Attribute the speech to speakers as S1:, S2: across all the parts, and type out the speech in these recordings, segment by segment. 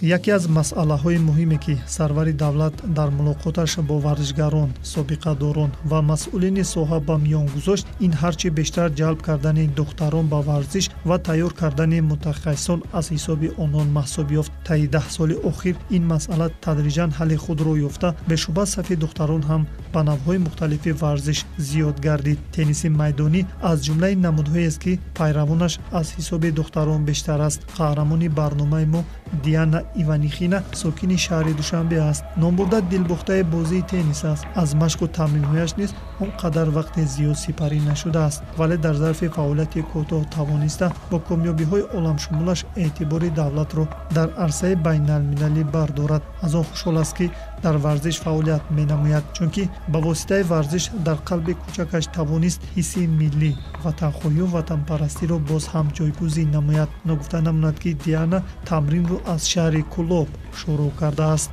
S1: Яке аз масъалаҳои муҳиме, ки сарвари давлат дар мулоқоташ бо варзишгарон, собиқадорон ва масъулини соҳа ба миён гузошт, ин ҳарчи бештар ҷалб кардани духтарон ба варзиш ва тайёр кардани мутахассисон аз ҳисоби онон маҳсуб ёфт. Таи 10 соли охир ин масъала тадриҷан ҳалли худро ёфта, бешубҳа сафи духтарон ҳам ба навъҳои мухталифи варзиш зиёд гардид. Тенниси майдонӣ аз ҷумлаи намудҳоест, ки пайравонаш аз ҳисоби духтарон бештар аст. Қаҳрамони барномаи мо Диана Иванихина сокини шаҳри Душанбе аст. Номбурда дилбохтаи бозии теннис аст. Аз машқу тамринҳояш низ он қадар вақти зиёд сипарӣ нашудааст, вале дар зарфи фаъолияти кӯтоҳ тавониста бо комёбиҳои оламшумулаш эътибори давлатро дар арсаи байналмилалӣ бардорад. Аз он хушҳол аст, ки дар варзиш фаъолият менамояд, чунки ба воситаи варзиш дар қалби кӯчакаш тавонист ҳисси миллӣ, ватанхоҳию ватанпарастиро боз ҳам ҷойгузин намояд. Ногуфта намонад, ки Диана тамринро аз шаҳри Кӯлоб шурӯъ кардааст.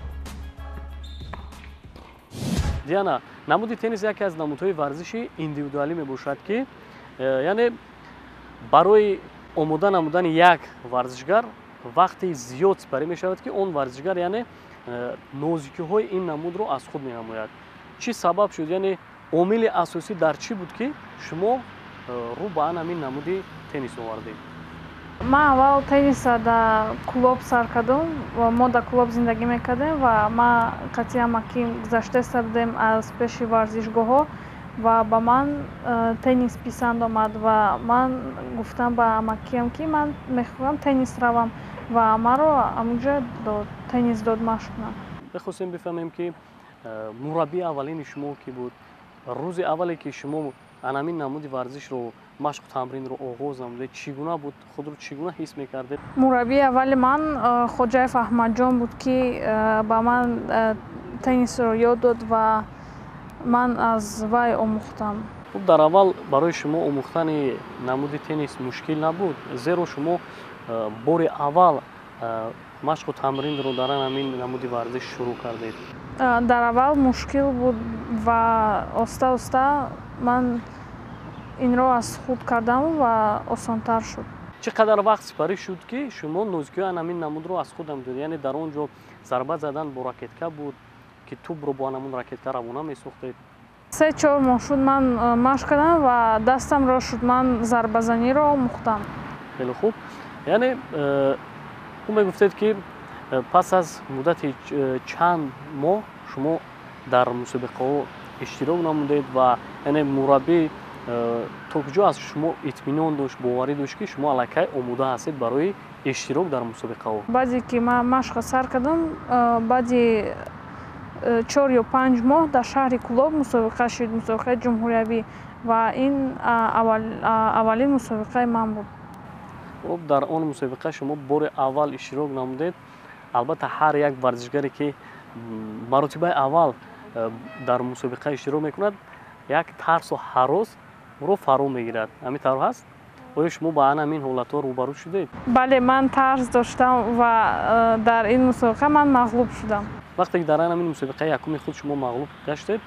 S2: Диана, намуди теннис яке аз намудҳои варзиши индивидуалӣ мебошад, ки яъне барои омода намудани як варзишгар вақти зиёд сипарӣ мешавад, ки он варзишгар яъне нозикиҳои ин намудро аз худ менамояд. Чӣ сабаб шуд, яъне омили асосӣ дар чӣ буд, ки шумо рӯ ба ан ҳамин намуди теннис овардед?
S3: Ман аввал тенниса дар Кӯлоб сар кардам ва мо дар Кӯлоб зиндагӣ мекардем ва ман қатъи амакӣ гузаштаиста будем аз пеши варзишгоҳҳо ва ба ман теннис писанд омад ва ман гуфтам ба амакиам, ки ман мехоҳам теннис равам, ва маро амуҷа дод, теннис дод машқ кунам.
S2: Мехостем бифаҳмем, ки мураббии аввалини шумо кӣ буд? Рӯзи аввале, ки шумо ан ҳамин намуди варзишро, машқу тамринро оғоз намудед, чӣ гуна буд? Худро чӣ гуна ҳис мекардед?
S3: Мураббии аввали ман Хоҷаев Аҳмадҷон буд, ки ба ман теннисро ёд дод ва ман аз вай омӯхтам.
S2: Хуб, дар аввал барои шумо омӯхтани намуди теннис мушкил набуд, зеро шумо бори аввал машқу тамринро дар ҳамин намуди варзиш шурӯъ кардед?
S3: Дар аввал мушкил буд ва оста оста ман инро аз худ кардам ва осонтар шуд.
S2: Чӣ қадар вақт сипарӣ шуд, ки шумо нозикиҳои ҳамин намудро аз худ намудед? Яъне дар он ҷо зарба задан бо ракетка буд, ки тӯбро бо ҳамон ракетка равона месохтед?
S3: 3-4 моҳ шуд, ман машқ кардам ва дастам рост шуд, ман зарбазаниро омӯхтам.
S2: Хеле хуб. Яъне хуб мегуфтед, ки пас аз муддати чанд моҳ шумо дар мусобиқаҳо иштирок намудед ва яъне мураббӣ то куҷо аз шумо итминон дошт, боварӣ дошт, ки шумо аллакай омода ҳастед барои иштирок дар мусобиқаҳо?
S3: Баъде ки ман машқро сар кардам, баъди 4 ё 5 моҳ дар шаҳри Кӯлоб мусобиқа шуд, мусобиқаи ҷумҳуриявӣ, ва ин аввалин мусобиқаи ман буд.
S2: Хуб, дар он мусобиқа шумо бори аввал иштирок намудед. Албатта, ҳар як варзишгаре, ки маротибаи аввал дар мусобиқа иштирок мекунад, як тарсу ҳарос ӯро фаро мегирад. Ҳамин тавр ҳаст? Оё шумо ба ан ҳамин ҳолатҳо рӯбарӯ шудед?
S3: Бале, ман тарс доштам ва дар ин мусобиқа ман мағлуб шудам.
S2: Вақте ки дар ан ҳамин мусобиқаи якуми худ шумо мағлуб гаштед,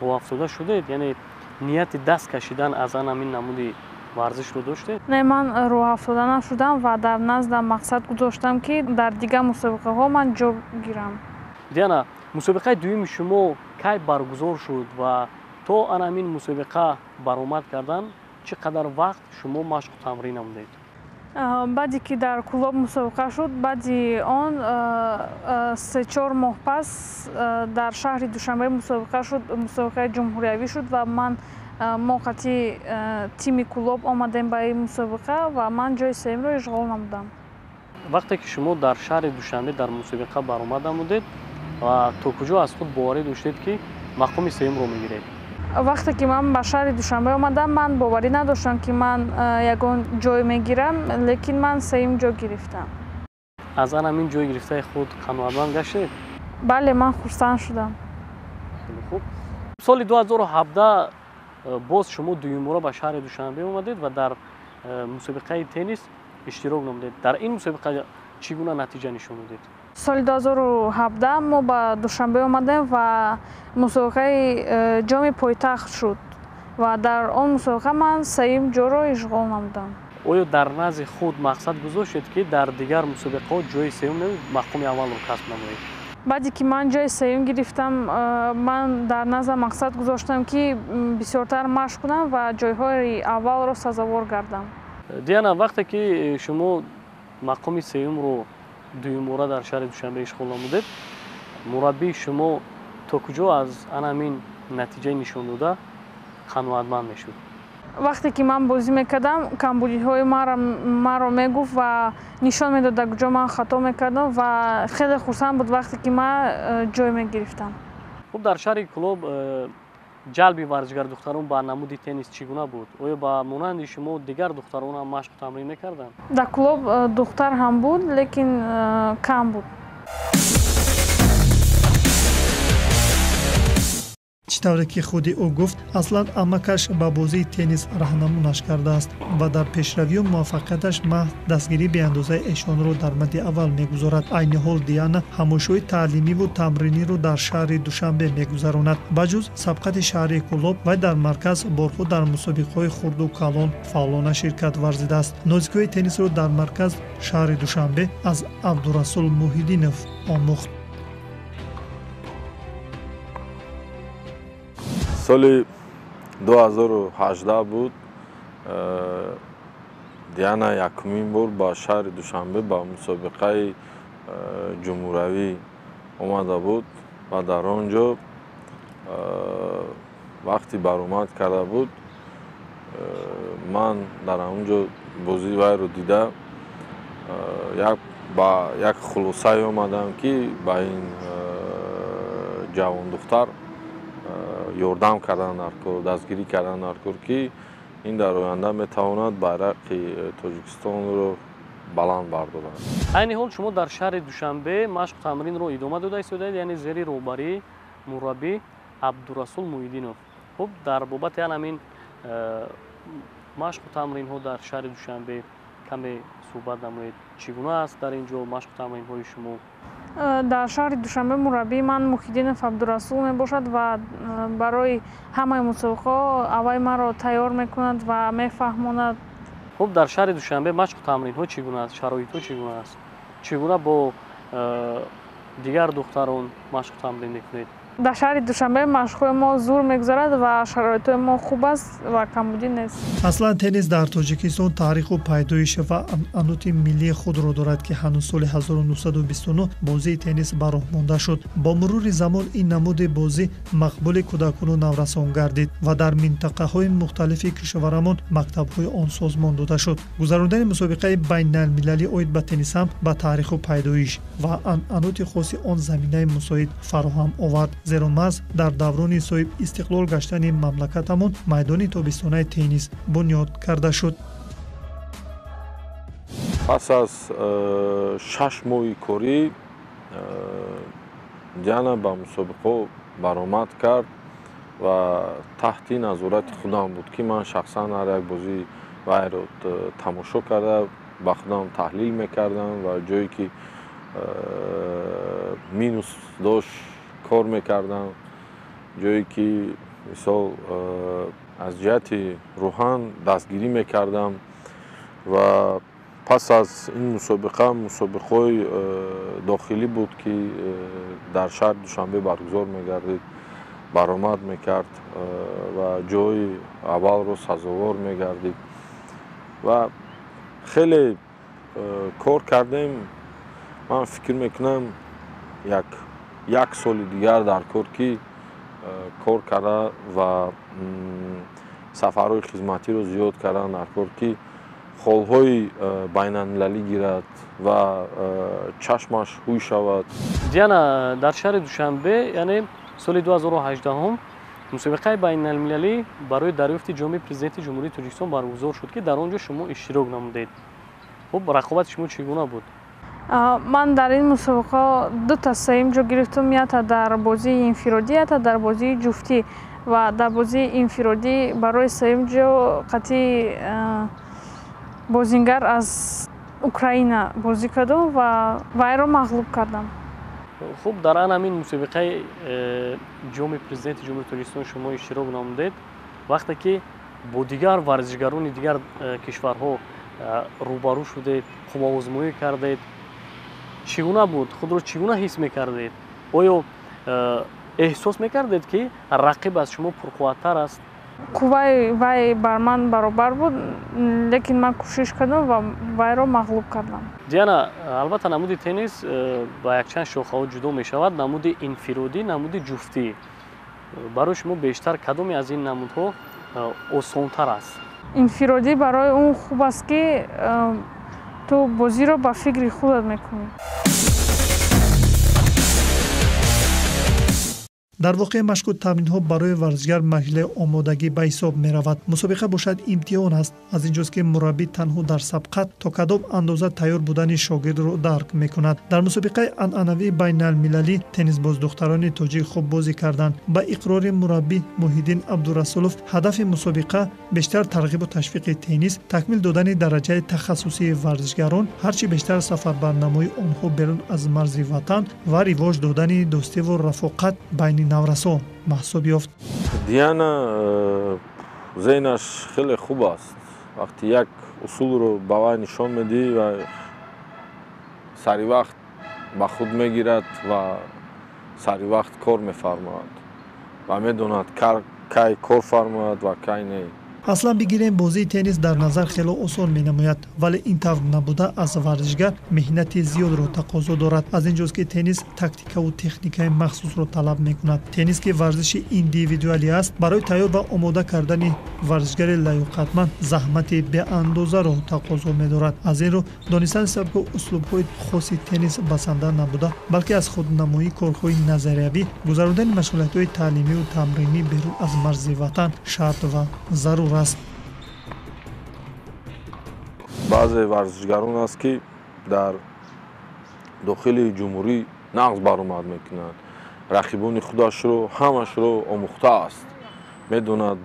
S2: рӯҳафзода шудед? Яъне нияти даст кашидан аз ан ҳамин намуди варзишро доштед?
S3: Не, ман рӯҳафтода нашудам ва дар наздам мақсад гузоштам, ки дар дигар мусобиқаҳо ман ҷо гирам.
S2: Диана, мусобиқаи дуюми шумо кай баргузор шуд ва то ан ҳамин мусобиқа баромад кардан чӣ қадар вақт шумо машқу тамрин намудед?
S3: Баъде ки дар Кӯлоб мусобиқа шуд, баъди он 3-4 моҳ пас дар шаҳри Душанбе мусобиқа шуд, мусобиқаи ҷумҳуриявӣ шуд ва ман мо қатъи тими Кӯлоб омадем ба ин мусобиқа ва ман ҷои сеюмро ишғол намудам.
S2: Вақте ки шумо дар шаҳри Душанбе дар мусобиқа баромад намудед ва то куҷо аз худ боварӣ доштед, ки мақоми сеюмро мегиред?
S3: Вақте ки ман ба шаҳри Душанбе омадам, ман боварӣ надоштам, ки ман ягон ҷой мегирам, лекин ман сеюм ҷо гирифтам.
S2: Аз ан ҳамин ҷои гирифтаи худ қаноатманд гаштед?
S3: Бале, ман хурсанд шудам.
S2: Хеле хуб. Соли 2017 боз шумо дуюмбора ба шаҳри Душанбе омадед ва дар мусобиқаи теннис иштирок намудед. Дар ин мусобиқа чӣ гуна натиҷа нишон додед?
S3: Соли 2017 мо ба Душанбе омадем ва мусобиқаи ҷоми пойтахт шуд ва дар он мусобиқа ман сеюм ҷоро ишғол намудам.
S2: Оё дар назди худ мақсад гузоштед, ки дар дигар мусобиқаҳо ҷои сеюм мақоми аввалро касб намоед?
S3: Баъде ки ман ҷои сеюм гирифтам, ман дар назар мақсад гузоштам, ки бисёртар машқ кунам ва ҷойҳои аввалро сазовор гардам.
S2: Диана, вақте ки шумо мақоми сеюмро дуюмбора дар шаҳри Душанбе ишғол намудед, мураббии шумо то куҷо аз ана ҳамин натиҷаи нишондода қаноатманд мешуд?
S3: Вақте ки ман бозӣ мекардам, камбудиҳои маро мегуфт ва нишон медод, дар куҷо ман хато мекардам, ва хеле хурсанд буд вақте ки ман ҷой мегирифтам.
S2: Хуб, дар шаҳри Кӯлоб ҷалби варзишгари духтарон ба намуди теннис чӣ гуна буд? Оё ба монанди шумо дигар духтарон ҳам машқу тамрин мекарданд?
S3: Дар Кӯлоб духтар ҳам буд, лекин кам буд.
S1: Чӣ тавре ки худи ӯ гуфт, аслан амакаш ба бозии теннис раҳнамунаш кардааст ва дар пешравию муваффақияташ маҳз дастгирии беандозаи эшонро дар мадди аввал мегузорад. Айни ҳол Диана ҳамошои таълимиву тамриниро дар шаҳри Душанбе мегузаронад. Ба ҷуз сабқати шаҳри Кӯлоб, вай дар марказ борҳо дар мусобиқаҳои хурду калон фаъолона ширкат варзидааст. Нозикиҳои теннисро дар марказ шаҳри Душанбе аз Абдурасул Муҳиддинов омӯхт.
S4: Соли 2018 буд, Диана якумин бор ба шаҳри Душанбе ба мусобиқаи ҷумҳуравӣ омада буд ва дар он ҷо вақти баромад карда буд, ман дар он ҷо бозии вайро дида ба як хулосае омадам, ки ба ин ҷавондухтар ёрдам кардан дар кор, дастгирӣ кардан дар кор, ки ин дар оянда метавонад байрақи Тоҷикистонро баланд бардорад.
S2: Айни ҳол шумо дар шаҳри Душанбе машқу тамринро идома дода истодаед, яъне зери роҳбарии мураббӣ Абдурасул Муҳиддинов. Хуб, дар бобати ҳамин машқу тамринҳо дар шаҳри Душанбе каме суҳбат намоед. Чӣ гуна аст дар ин ҷо машқу тамринҳои шумо?
S3: Дар шаҳри Душанбе мураббии ман Муҳиддинов Абдурасул мебошад ва барои ҳамаи мусобиқаҳо аввал маро тайёр мекунад ва мефаҳмонад.
S2: Хуб, дар шаҳри Душанбе машқу тамринҳо чӣ гуна аст? Шароитҳо чӣ гуна аст? Чӣ гуна бо дигар духтарон машқу тамрин мекунед?
S3: Дар шаҳри Душанбе машқҳои мо зур мегузарад ва шароитҳои мо хуб аст ва камбудӣ нест.
S1: Аслан теннис дар Тоҷикистон таъриху пайдоиш ва анъаноти миллии худро дорад, ки ҳанӯз соли 1929 бозии теннис ба роҳ монда шуд. Бо мурури замон ин намуди бозӣ мақбули кӯдакону наврасон гардид ва дар минтақаҳои мухталифи кишварамон мактабҳои он созмон дода шуд. Гузарондани мусобиқаи байналмилалӣ оид ба теннис ҳам ба таъриху пайдоиш ва анъаноти хоси он заминаи мусоид фароҳам овард, зеро маҳз дар даврони соҳиб истиқлол гаштани мамлакатамон майдони тобистонаи теннис бунёд карда шуд.
S4: Пас аз 6 моҳи корӣ Диана ба мусобиқаҳо баромад кард ва таҳти назорати худам буд, ки ман шахсан ҳар як бозии вайро тамошо карда ба худам таҳлил мекардам ва ҷое ки минус дошт кор мекардам, ҷое ки мисол аз ҷиҳати рӯҳан дастгирӣ мекардам. Ва пас аз ин мусобиқа мусобиқаҳои дохилӣ буд, ки дар шаҳри Душанбе баргузор мегардид, баромад мекард ва ҷои аввалро сазовор мегардид ва хеле кор кардем. Ман фикр мекунам як соли дигар дар кор, ки кор карда ва сафарҳои хизматиро зиёд кардан дар кор, ки холҳои байналмилалӣ гирад ва чашмаш ҳуй шавад.
S2: Диана, дар шаҳри Душанбе, яъне соли 2018 мусобиқаи байналмилалӣ барои дарёфти ҷоми президенти Ҷумҳурии Тоҷикистон баргузор шуд, ки дар он ҷо шумо иштирок намудед. Хуб, рақобати шумо чӣ гуна буд?
S3: Ман дар ин мусобиқа дута сеюм ҷо гирифтам, якта дар бозии инфиродӣ, якта дар бозии ҷуфтӣ. Ва дар бозии инфиродӣ барои сеюм ҷо қатъи бозингар аз Украина бозӣ кардам ва вайро мағлуб кардам.
S2: Хуб, дар ан ҳамин мусобиқаи ҷоми президенти Ҷумҳурии Тоҷикистон шумо иштирок намудед. Вақте ки бо дигар варзишгарони дигар кишварҳо Рӯбарӯ шудед, қувваозмоӣ кардед. Чӣ гуна буд? Худро чӣ гуна ҳис мекардед? Оё эҳсос мекардед, ки рақиб аз шумо пурқувваттар аст?
S3: Қувваи вай бар ман баробар буд, лекин ман кӯшиш кардам ва вайро мағлуб кардам.
S2: Диана, албатта, намуди теннис ба якчанд шохаҳо ҷудо мешавад: намуди инфиродӣ, намуди ҷуфтӣ. Барои шумо бештар кадоме аз ин намудҳо осонтар аст?
S3: Инфиродӣ барои он хуб аст, ки ту бозиро ба фикри худат мекунӣ.
S1: Дар воқеъ, машқу тамринҳо барои варзишгар марҳилаи омодагӣ ба ҳисоб меравад. Мусобиқа бошад, имтиҳон аст. Аз ин ҷост, ки мураббӣ танҳо дар сабқат то кадом андоза тайёр будани шогирдро дарк мекунад. Дар мусобиқаи анъанавии байналмилалӣ теннисбоз духтарони тоҷик хуб бозӣ карданд. Ба иқрори мураббӣ Муҳиддин Абдурасулов, ҳадафи мусобиқа бештар тарғибу ташвиқи теннис, такмил додани дараҷаи тахассусии варзишгарон, ҳарчи бештар сафарбарнамоии онҳо берун аз марзи ватан ва ривоҷ додани дӯстиву рафоқат байни наврасон маҳсуб ёфт.
S4: Диана зеҳнаш хеле хуб аст. Вақти як усулро ба вай нишон медиҳӣ ва сари вақт ба худ мегирад ва сари вақт кор мефармояд ва медонад, кай кор фармояд ва кай не.
S1: Аслан бигирем, бозии теннис дар назар хело осон менамояд, вале ин тавр набуда, аз варзишгар меҳнати зиёдро тақозо дорад. Аз ин ҷост, ки теннис тактикаву техникаи махсусро талаб мекунад. Теннис, ки варзиши индивидуалӣ аст, барои тайёр ва омода кардани варзишгари лаёқатманд заҳмати беандозаро тақозо медорад. Аз ин рӯ, донистани сабку услубҳои хоси теннис басанда набуда, балки аз худнамоии корҳои назариявӣ, гузарондани машғулиятҳои таълимию тамринӣ берун аз марзи ватан шарт ва зарур аст.
S4: Баъзе варзишгарон аст, ки дар дохили ҷумҳурӣ нағз баромад мекунанд, рақибони худашро ҳамашро омӯхтааст, медонад,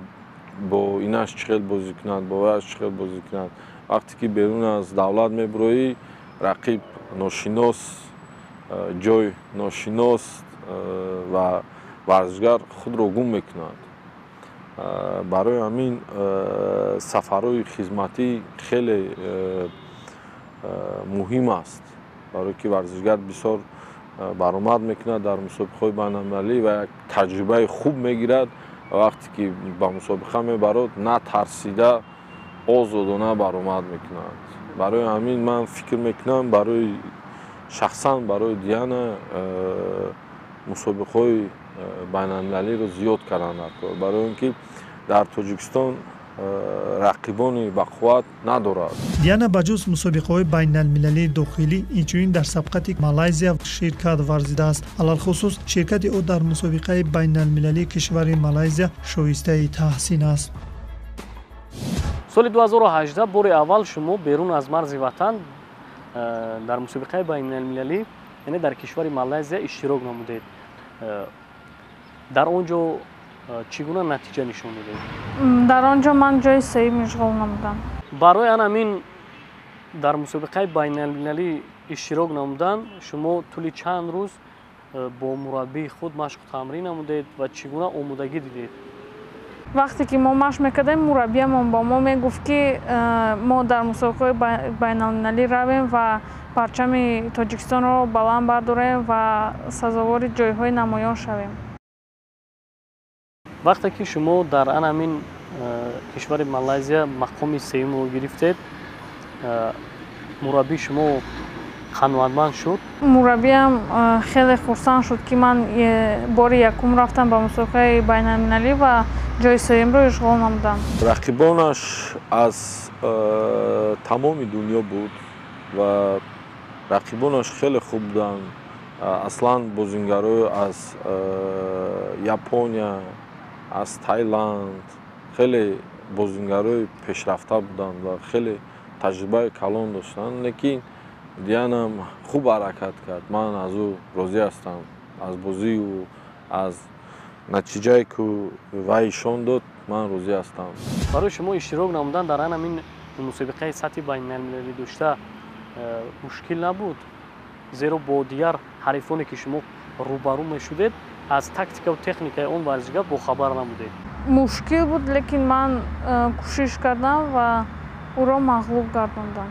S4: бо инаш чӣ хел бозӣ кунад, бо ваяш чӣ хел бозӣ кунад. Вақте ки берун аз давлат мебуроӣ, рақиб ношинос, ҷой ношинос ва варзишгар худро гум мекунад. Барои ҳамин сафарҳои хизматӣ хеле муҳим аст, барое ки варзишгар бисёр баромад мекунад дар мусобиқаҳои байналмилалӣ ва як таҷрибаи хуб мегирад. Вақте ки ба мусобиқа мебарод, натарсида, озодона баромад мекунад. Барои ҳамин ман фикр мекунам, барои шахсан барои Диана мусобиқаҳои байналмилалиро зиёд кардан дар кор, барои он ки дар Тоҷикистон рақибони бақувват надорад.
S1: Диана ба ҷуз мусобиқаҳои байналмилалии дохилӣ, инчунин дар сабқати Малайзия ширкат варзидааст. Алалхусус, ширкати ӯ дар мусобиқаи байналмилалии кишвари Малайзия шоистаи таҳсин аст.
S2: Соли 2018 бори аввал шумо берун аз марзи ватан дар мусобиқаи байналмилалӣ, яъне дар кишвари Малайзия иштирок намудед. Дар он ҷо чӣ гуна натиҷа нишон додед?
S3: Дар он ҷо ман ҷои сеюм ишғол намудам.
S2: Барои ан ҳамин дар мусобиқаи байналмилалӣ иштирок намудан шумо тӯли чанд рӯз бо мураббии худ машқу тамрин намудед ва чӣ гуна омодагӣ дидед?
S3: Вақте ки мо машқ мекардем, мураббиямон ба мо мегуфт, ки мо дар мусобиқаҳои байналмилалӣ равем ва парчами Тоҷикистонро баланд бардорем ва сазовори ҷойҳои намоён шавем.
S2: Вақте ки шумо дар ан ҳамин кишвари Малайзия мақоми сеюмро гирифтед, мураббии шумо қаноатманд шуд?
S3: Мураббиям хеле хурсанд шуд, ки ман бори якум рафтам ба мусобиқаи байналмилалӣ ва ҷои сеюмро ишғол намудам.
S4: Рақибонаш аз тамоми дунё буд ва рақибонаш хеле хуб буданд. Аслан бозингарои аз Япония, аз Тайланд, хеле бозингарои пешрафта буданд ва хеле таҷрибаи калон доштанд, лекин Дианам хуб ҳаракат кард. Ман аз ӯ розӣ ҳастам, аз бозии ӯ, аз натиҷае ки вай ишон дод, ман розӣ ҳастам.
S2: Барои шумо иштирок намудан дар ҳамин мусобиқаи сатҳи байналмилалӣ дошта мушкил набуд, зеро бо дигар ҳарифоне, ки шумо рӯбарӯ мешудед, аз тактикаву техникаи он варзишгар бохабар набудед?
S3: Мушкил буд, лекин ман кӯшиш кардам ва ӯро мағлуб гардондам.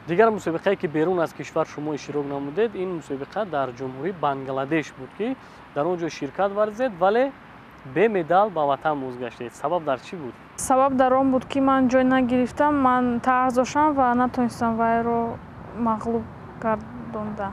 S2: Дигар мусобиқае, ки берун аз кишвар шумо иштирок намудед, ин мусобиқа дар Ҷумҳурии Бангладеш буд, ки дар он ҷо ширкат варзед, вале бемедал ба ватан бозгаштед. Сабаб дар чӣ буд?
S3: Сабаб дар он буд, ки ман ҷой нагирифтам, ман тарс доштам ва натонистам вайро мағлуб гардонда.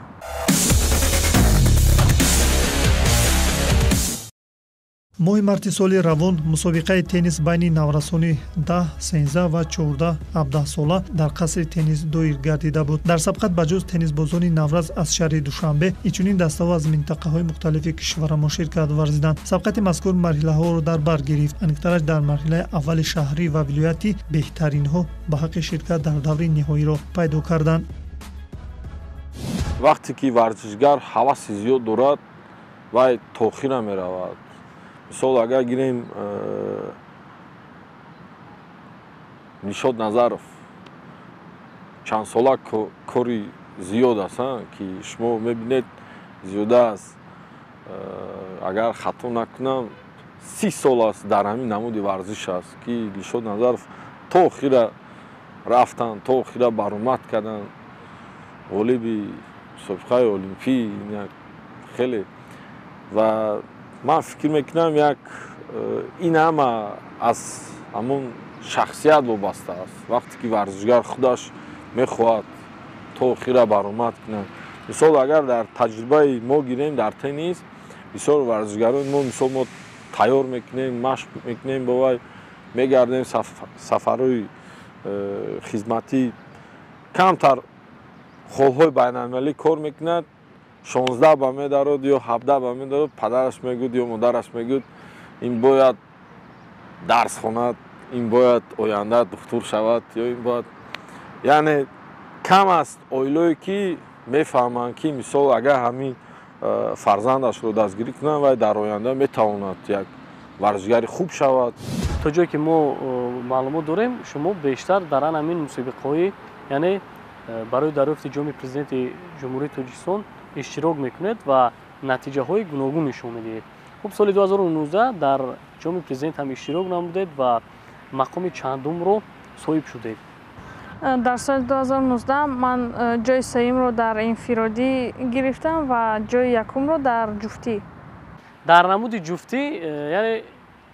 S1: Моҳи марти соли равон мусобиқаи теннис байни наврасони 10, 13 ва 14, 17 сола дар қасри теннис доир гардида буд. Дар сабқат ба ҷуз теннисбозони наврас аз шаҳри Душанбе, инчунин дастаҳо аз минтақаҳои мухталифи кишварамон ширкат варзиданд. Сабқати мазкур марҳилаҳоро дар бар гирифт. Аниқтараш, дар марҳилаи аввали шаҳрӣ ва вилоятӣ беҳтаринҳо ба ҳаққи ширкат дар даври ниҳоиро пайдо карданд.
S4: Вақте ки варзишгар ҳаваси зиёд дорад, вай то охира меравад. Мисол, агар гирем Нишод Назаров, чандсола кори зиёд аст, ки шумо мебинед, зиёда аст, агар хато накунам, 30 сол аст дар ҳамин намуди варзиш аст, ки Дилшод Назаров то охира рафтанд, то охира баромад карданд, ғолиби мусобиқаи олимпӣ хеле. Ва ман фикр мекунам, як ин ҳама аз ҳамон шахсият вобаста аст. Вақте ки варзишгар худаш мехоҳад то охира баромад кунад. Мисол, агар дар таҷрибаи мо гирем, дар теннис бисёр варзишгарони мо, мисол, мо тайёр мекунем, машқ мекунем, бо вай мегардем сафарҳои хизматӣ, камтар холҳои байналмилалӣ кор мекунад, 16 ба медарод ё 17 ба медарод, падараш мегӯяд ё модараш мегӯяд, ин бояд дарс хонад, ин бояд оянда духтур шавад, ё ин бояд. Яъне кам аст оилое, ки мефаҳманд, ки мисол, агар ҳамин фарзандашро дастгирӣ кунанд, вай дар оянда метавонад як варзишгари хуб шавад.
S2: То ҷое ки мо маълумот дорем, шумо бештар дар ан ҳамин мусобиқаҳои, яъне барои дарёфти ҷоми президенти Ҷумҳурии Тоҷикистон иштирок мекунед ва натиҷаҳои гуногун нишон медиҳед. Хуб, соли 2019 дар ҷоми президент ҳам иштирок намудед ва мақоми чандумро соҳиб шудед?
S3: Дар соли 2019 ман ҷои сеюмро дар инфиродӣ гирифтам ва ҷои якумро дар ҷуфтӣ.
S2: Дар намуди ҷуфтӣ, яъне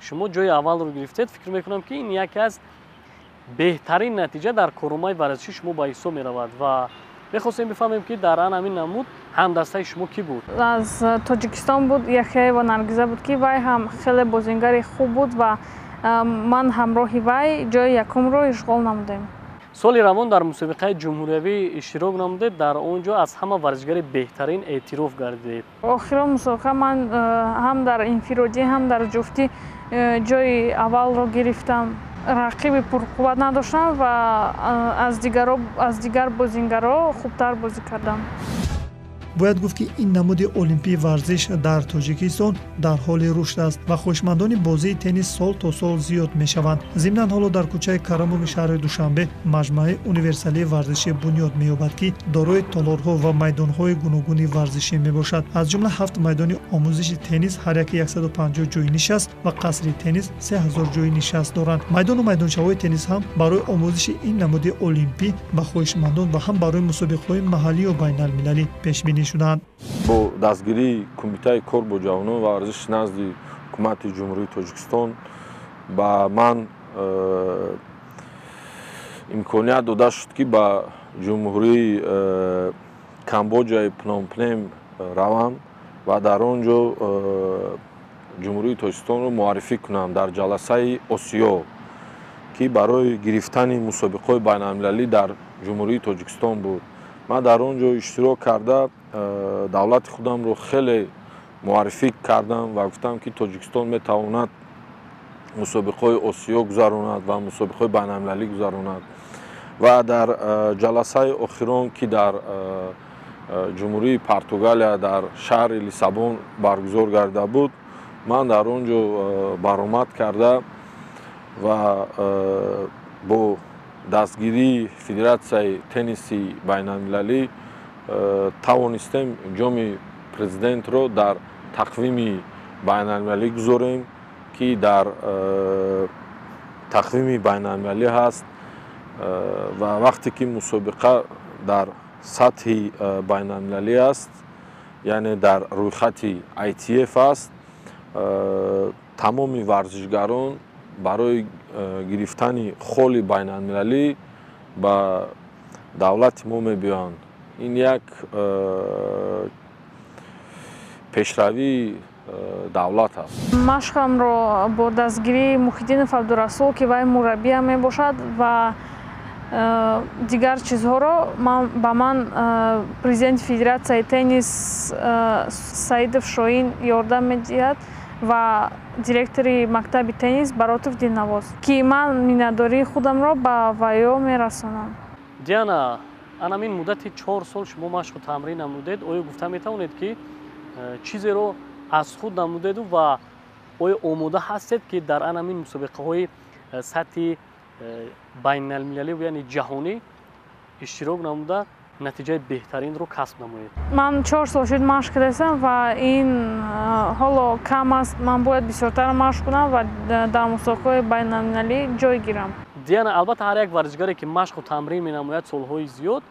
S2: шумо ҷои аввалро гирифтед. Фикр мекунам, ки ин яке аз беҳтарин натиҷа дар корномаи варзиши шумо ба ҳисоб меравад ва мехостем бифаҳмем, ки дар ан ҳамин намуд ҳамдастаи шумо кӣ буд?
S3: Аз Тоҷикистон буд, Яхяева Наргиза буд, ки вай ҳам хеле бозингари хуб буд ва ман ҳамроҳи вай ҷои якумро ишғол намудем.
S2: Соли равон дар мусобиқаи ҷумҳуриявӣ иштирок намудед, дар он ҷо аз ҳама варзишгари беҳтарин эътироф гардидед.
S3: Охирон мусобиқа ман ҳам дар инфиродӣ, ҳам дар ҷуфтӣ ҷои аввалро гирифтам. Рақиби пурқувват надоштам ва аз дигар бозингаро хубтар бозӣ кардам.
S1: Бояд гуфт, ки ин намуди олимпии варзиш дар Тоҷикистон дар ҳоли рушд аст ва хоҳишмандони бозии теннис сол то сол зиёд мешаванд. Зимнан, ҳоло дар кӯчаи Карамови шаҳри Душанбе маҷмӯаи универсалии варзишӣ бунёд меёбад, ки дорои толорҳо ва майдонҳои гуногуни варзишӣ мебошад. Аз ҷумла ҳафт майдони омӯзиши теннис, ҳар яке 150 ҷойи нишаст, ва қасри теннис 3000 ҷойи нишаст доранд. Майдону майдончаҳои теннис ҳам барои омӯзиши ин намуди олимпӣ ба хоҳишмандон ва ҳам барои мусобиқаҳои маҳаллию байналмилалӣ пешбинӣ шуданд.
S4: Бо дастгирии Кумитаи кор бо ҷавонон ва варзиши назди Ҳукумати Ҷумҳурии Тоҷикистон ба ман имконият дода шуд, ки ба ҷумҳурии Камбоҷаи Пномпнем равам ва дар он ҷо Ҷумҳурии Тоҷикистонро муаррифӣ кунам дар ҷаласаи Осиё, ки барои гирифтани мусобиқаҳои байналмилалӣ дар Ҷумҳурии Тоҷикистон буд. Ман дар он ҷо иштирок карда, давлати худамро хеле муаррифӣ кардам ва гуфтам, ки Тоҷикистон метавонад мусобиқаҳои Осиё гузаронад ва мусобиқаҳои байналмилалӣ гузаронад. Ва дар ҷаласаи охирон, ки дар Ҷумҳурии Португалия дар шаҳри Лиссабон баргузор гардида буд, ман дар он ҷо баромад карда ва бо дастгирии Федератсияи тенниси байналмилалӣ тавонистем ҷоми президентро дар тақвими байналмилалӣ гузорем, ки дар тақвими байналмилалӣ ҳаст. Ва вақте ки мусобиқа дар сатҳи байналмилалӣ аст, яъне дар рӯйхати ITF аст, тамоми варзишгарон барои гирифтани холи байналмилалӣ ба давлати мо мебиёянд. Ин як пешравии давлат аст.
S3: Машқамро бо дастгирии Муҳиддинов Абдурасул, ки вай мураббиам мебошад, ва дигар чизҳоро ба ман президенти федератсияи теннис Саидов Шоҳин ёрдам медиҳад ва директори мактаби теннис Баротов Дилнавоз, ки ман миннатдории худамро ба вайо мерасонам.
S2: Диана, анамин муддати 4 сол шумо машқу тамрин намудед, оё гуфта метавонед, ки чизеро аз худ намудеду ва оё омода ҳастед, ки дар анамин мусобиқаҳои сатҳи байналмилалӣ, яъне ҷаҳонӣ иштирок намуда, натиҷаи беҳтаринро касб намоед?
S3: Ман 4 сол шуд машқ кардастам ва ин ҳоло кам аст. Ман бояд бисёртар машқ кунам ва дар мусобиқаҳои байналмилалӣ ҷой гирам.
S2: Диана, албатта ҳар як варзишгаре, ки машқу тамрин менамояд солҳои зиёд,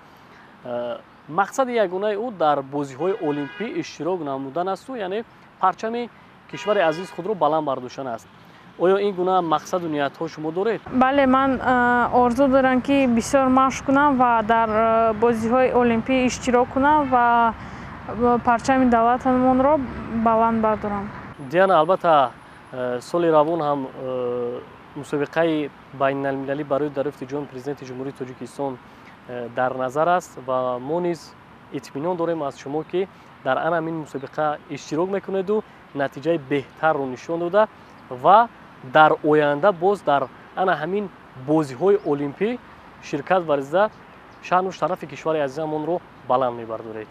S2: мақсади ягонаи ӯ дар бозиҳои олимпӣ иштирок намудан асту, яъне парчами кишвари азиз худро баланд бардоштан аст. Оё ин гуна мақсаду ниятҳо шумо доред?
S3: Бале, ман орзу дорам, ки бисёр машқ кунам ва дар бозиҳои олимпӣ иштирок кунам ва парчами давлатамонро баланд бардорам.
S2: Диана, албатта соли равон ҳам мусобиқаи байналмилалӣ барои дарёфти ҷоми президенти Ҷумҳурии Тоҷикистон дар назар аст ва мо низ итминон дорем аз шумо, ки дар ан ҳамин мусобиқа иштирок мекунеду натиҷаи беҳтарро нишон дода ва дар оянда боз дар ана ҳамин бозиҳои олимпӣ ширкат варзида, шаъну шарафи кишвари азизамонро баланд мебардоред.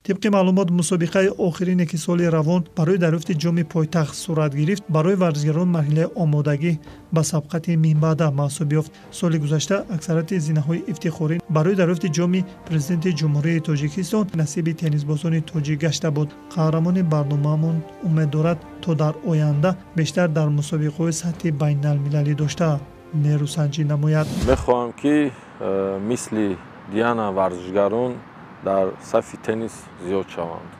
S1: Тибқи маълумот, мусобиқаи охирине, ки соли равон барои дарёфти ҷоми пойтахт сурат гирифт, барои варзишгарон марҳилаи омодагӣ ба сабқати минбаъда маҳсуб ёфт. Соли гузашта аксарияти зинаҳои ифтихорӣ барои дарёфти ҷоми президенти Ҷумҳурии Тоҷикистон насиби теннисбозони тоҷик гашта буд. Қаҳрамони барномаамон умед дорад, то дар оянда бештар дар мусобиқаҳои сатҳи байналмилалӣ дошта нерӯсанҷӣ намояд.
S4: Мехоҳам, ки мисли Диана варзишгарон дар сафи теннис зиёд шаванд.